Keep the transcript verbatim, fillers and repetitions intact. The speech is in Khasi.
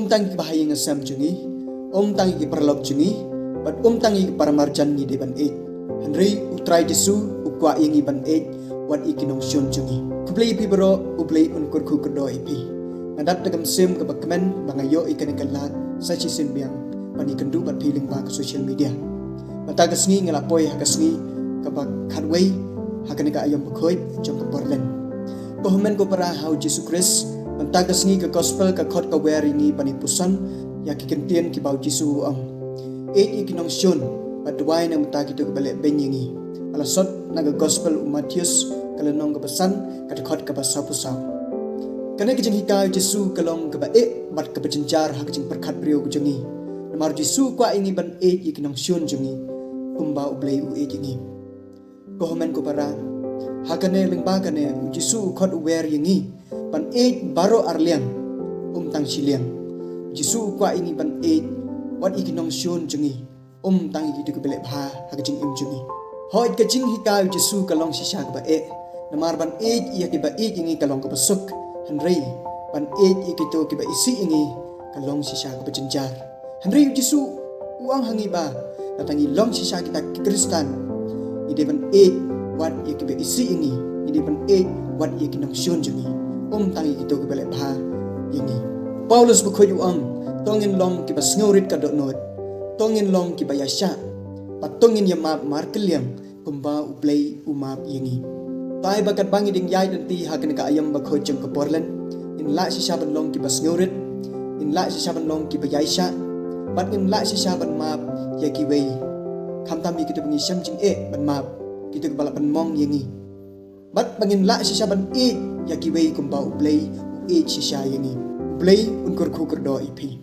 Ym tang ïa ki bahaïing hasem jong ngi, ym tang ïa ki paralok jong ngi, bad ym tang ïa ki paramarjan ngi dei ban ïeit. Hynrei u Trai Jisu u kwah ïa ngi ban ïeit wat ïa ki nongshun jong ngi. Khublei ïa phi baroh, U Blei un kyrkhu kyrdoh ïa phi. Nga dap da ka mynsiem kaba kmen ba nga ïoh ïa kane ka lad sa shisien biang ban ïakynduh bad phi lyngba ka social media. Mynta ka sngi nga la poi ha ka sngi kaba khatwei ha kane ka aïom bakhuid jong ka Portland. Ko hynmen ko para ha U Jisu Khrist, mynta ka sngi ka gospel ka khot ka wer ïa ngi ban ïa puson ïa ki kyntien kiba U Jisu u ong: Ïeit ïa ki nongshun bad duwai na ka bynta kito kiba leh beiñ ïa ngi. Ba la sot na ka gospel u Mathaios ka lynnong kaba san, ka dkhot kaba sawphew saw. Kane ka jinghikai U Jisu ka long kaba eh bad kaba jynjar ha ka jingpyrkhat briew ka jong ngi. Namar U Jisu u kwah ïa ngi ban ïeit ïa ki nongshun jong ngi kumba U Blei u ïeit ïa ngi. Ko hynmen ko para, ha kane lyngba kane U Jisu u khot u wer ïa ngi ban ïeit baroh arliang, ym tang shiliang. U Jisu u kwah ïa ngi ban ïeit wat ïa ki nongshun jong ngi, ym tang ïa kito kiba leh bha ha ka jingim jong ngi. Hooid, ka jinghikai U Jisu ka long shisha kaba eh, namar ban ïeit ïa kiba ïeit ïa ngi ka long kaba suk, hynrei ban ïeit ïa kito kiba isih ïa ngi ka long shisha kaba jynjar. Hynrei U Jisu u ong ha ngi ba lada ngi long shisha kita ki Khristan, ngi dei ban ïeit wat ïa kiba isih ïa ngi, ngi dei ban ïeit wat ïa ki nongshun jong ngi, ym tang ïa kito kiba leh bha ïa ngi. Paulus bakhuid u ong: To ngin long kiba sngewrit ka dohnud, to ngin long kiba ïaishah, bad to ngin ïamap markylliang kumba U Blei u map ïa ngi. Te ba katba ngi dang ïaid lynti ha kane ka aïom bakhuid jong ka Portland, ngin lah shisha ban long kiba sngewrit, ngin lah shisha ban long kiba ïaishah, bad ngin lah shisha ban map ïa kiwei, khamtam ïa kito ba ngi shem jingeh ban map, kito kiba lah ban mong ïa ngi. Bad ba ngin lah shisha ban ïeit ïa kiwei kumba U Blei u ïeit shisha ïa ngi. U Blei un kyrkhu kyrdoh ïa phi.